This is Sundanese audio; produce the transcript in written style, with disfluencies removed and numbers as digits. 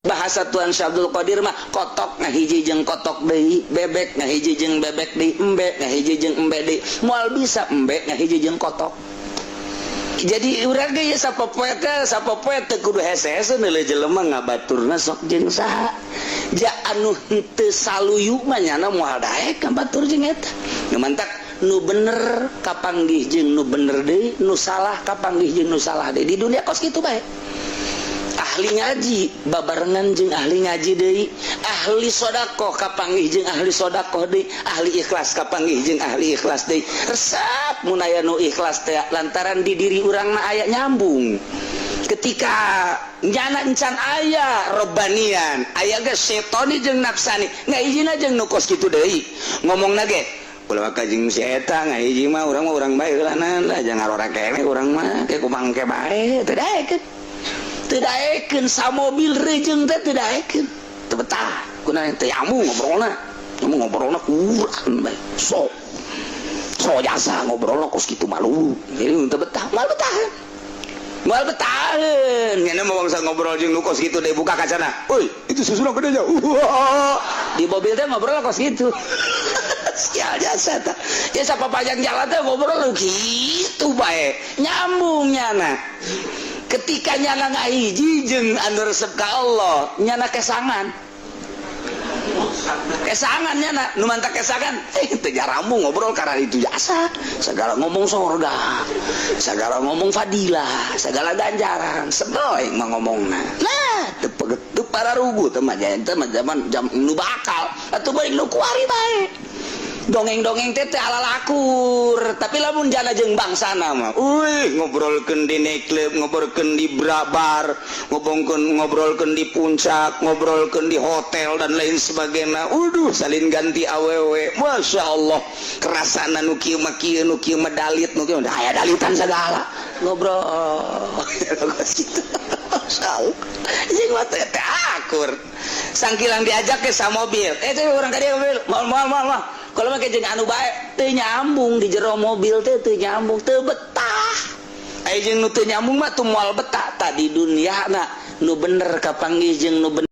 Bahasa Tuan Syekh Abdul Qadir mah, kotok ngahiji jeung kotok deui, bebek ngahiji jeung bebek deui, embe ngahiji jeung embe deui, moal bisa embe ngahiji jeung kotok. Jadi urang ge sapopoe teh, sapopoe teu kudu hese-hese neuleuh jelema ngabaturna sok jeung saha. Ja anu henteu saluyu mah nyana moal daek ngabatur jeung eta. Nu mantak nu bener kapanggih jeung nu bener deui, nu salah kapanggih jeung nu salah deui. Di dunia kos kitu bae. Ahli ngaji babarengan jeung ahli ngaji deui, ahli sodakoh kapanggih jeung ahli sodakoh deui, ahli ikhlas kapanggih jeung ahli ikhlas deui. Resep mun aya nu ikhlas teh lantaran di diri urang na aya nyambung. Ketika nyana encan aya robbanian, aya ge setoni jeung nafsani, ngahijina jeung nu kos kitu deui. Ngomongna ge ulah ka jeung si eta ngahiji mah urang bae lah lah, jangan ngarora keneh urang mah, ke kumang ke bae teu daekeun. Teu daekeun samobil rejeung teh teu daekeun. Teu betah. Kunaon? Teu nyambung ngobrolna. Nyambung ngobrolna kurang bae. So so jasa ngobrolna kos kitu malu. Jadi teu betah, moal betah. Moal betaheun. Nyana mau bangsa ngobrol jeung nu kos kitu deh, buka kacana. "Euy, itu susunan gedenya." Di mobil teh ngobrol kos kitu. Sial jasa tah. Ya sapapanjang jalan teh ngobrol lu kitu bae. Nyambung nyana. Ketika nyana ngahiji jeung anu resep ka Allah, nyana kesangan. Kesangan nyana, nu mantak kesangan, teu jarambung ngobrol karena itu jasa. Segala ngomong sorga, segala ngomong fadilah, segala ganjaran, sebel mah ngomongna. Nah, teu teu pararugu teh mah teh mah zaman jam nu bakal atuh balik nu kuari bae. Dongeng-dongeng teh teh ala lakur, tapi lamun jana jeung bangsana mah, uih, ngobrolkeun di nightclub, ngobrolkeun di bar, ngobrolkeun ngobrolkeun di puncak, ngobrolkeun di hotel dan lain sebagainya. Waduh, salin ganti awewe, masya Allah, kerasana nu kieu mah kieu, nu kieu mah dalit, nu kieu aya dalitan segala ngobrol gitu. Masya Allah, jeung mah teh teh akur. Sangkilang diajak ke sa mobil, eh, teh urang ka dieu mobil, moal moal moal moal. Kalau mah jeung anu bae teu nyambung di jero mobil teh teu nyambung, teu betah. Aya jeung nu teu nyambung mah tuh moal betah. Tadi dunia na nu bener kapanggih jeung nu bener.